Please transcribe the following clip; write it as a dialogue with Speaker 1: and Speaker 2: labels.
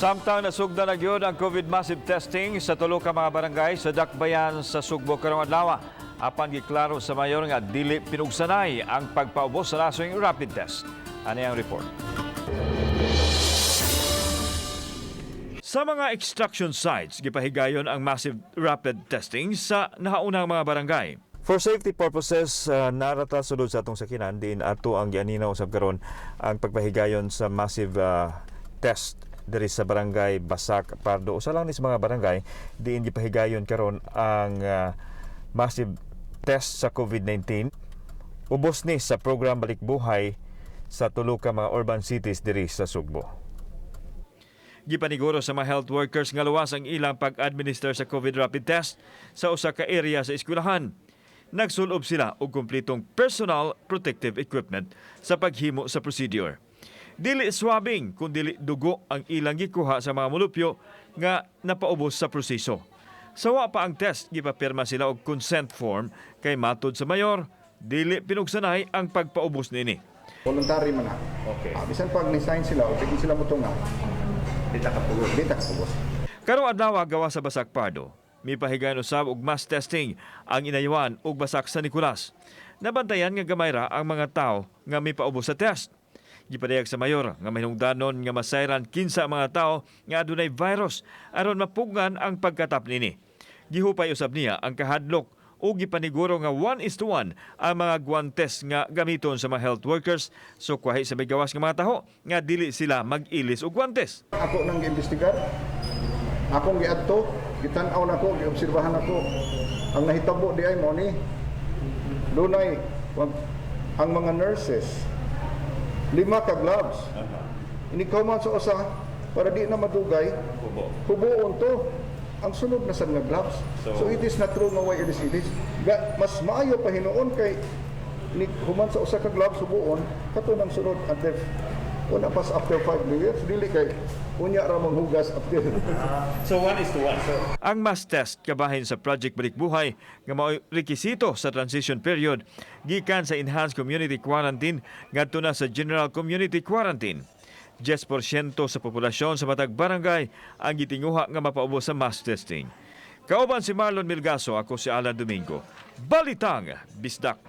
Speaker 1: Samtang nasugdan na gyud ang COVID massive testing sa tulo ka mga barangay sa Dakbayan sa Sugbo karong adlaw. Apan giklaro sa mayor nga dili pinugsanay ang pagpaubos sa nasoing rapid test. Ani ang report. Sa mga extraction sites, gipahigayon ang massive rapid testing sa nahaunang mga barangay. For safety purposes, narata sulod sa atong sakinan din ato ang gianinaw usab karon ang pagpahigayon sa massive test diri sa Barangay Basak Pardo. Usa lang ni sa mga barangay diin gipahigayon karon ang massive test sa COVID-19. Ubos ni sa program Balik Buhay sa tulo ka mga urban cities diri sa Sugbo. Gipaniguro sa mga health workers nga luwas ang ilang pag-administer sa COVID rapid test sa usa ka area sa eskwelahan. Nagsulob sila og kumpletong personal protective equipment sa paghimo sa procedure. Dili swabbing kun dili dugo ang ilang gikuha sa mga mulupyo nga napaubos sa proseso. Sa wa pa ang test, gipapirma sila og consent form kay matod sa mayor, dili pinugsanay ang pagpaubos niini.
Speaker 2: Voluntary man na. Ah, bisan pag ni-sign sila o di sila motunga,
Speaker 3: Di ta kapugos.
Speaker 2: Di ta kapugos.
Speaker 1: Karong adlaw gawa sa Basak Pardo, mipahigayon usab og mass testing ang Inayawan ug Basak San Nicolas. Nabantayan nga gamay ra ang mga tao nga mipaubos sa test. Gipadayag sa mayor nga mahinungdanon nga masayran kinsa ang mga tao nga adunay virus aron mapugngan ang pagkatap nini. Gihupay usab niya ang kahadlok ug gipaniguro nga 1:1 ang mga guwantes nga gamiton sa mga health workers, so kwahi sa migawas nga mga taho nga dili sila mag-ilis og guwantes.
Speaker 2: Ako nang giimbestigar. Akong giadto, gitan-aw nako, giobserbahan nako. Ang nahitabo di ay mo ni dunay ang mga nurses lima ka gloves. Inikaw man sa usa para di na madugay,
Speaker 3: Hubo.
Speaker 2: Huboon to. Ang sunod na sad nga gloves. So it is not true nga way ilis-ilis. Mas maayo pa hinuon kay ni human sa usa ka gloves huboon kato nang sunod at the una pas after 5 minutes, dili kay unya ra manghugas after.
Speaker 3: So 1:1. So
Speaker 1: Ang mass test kabahin sa Project Balik Buhay nga mao'y rekisito sa transition period gikan sa enhanced community quarantine ngadto na sa general community quarantine. 10% sa populasyon sa matag barangay ang gitinguha nga mapaubos sa mass testing. Kauban si Marlon Milgaso, ako si Alan Domingo. Balitang Bisdak.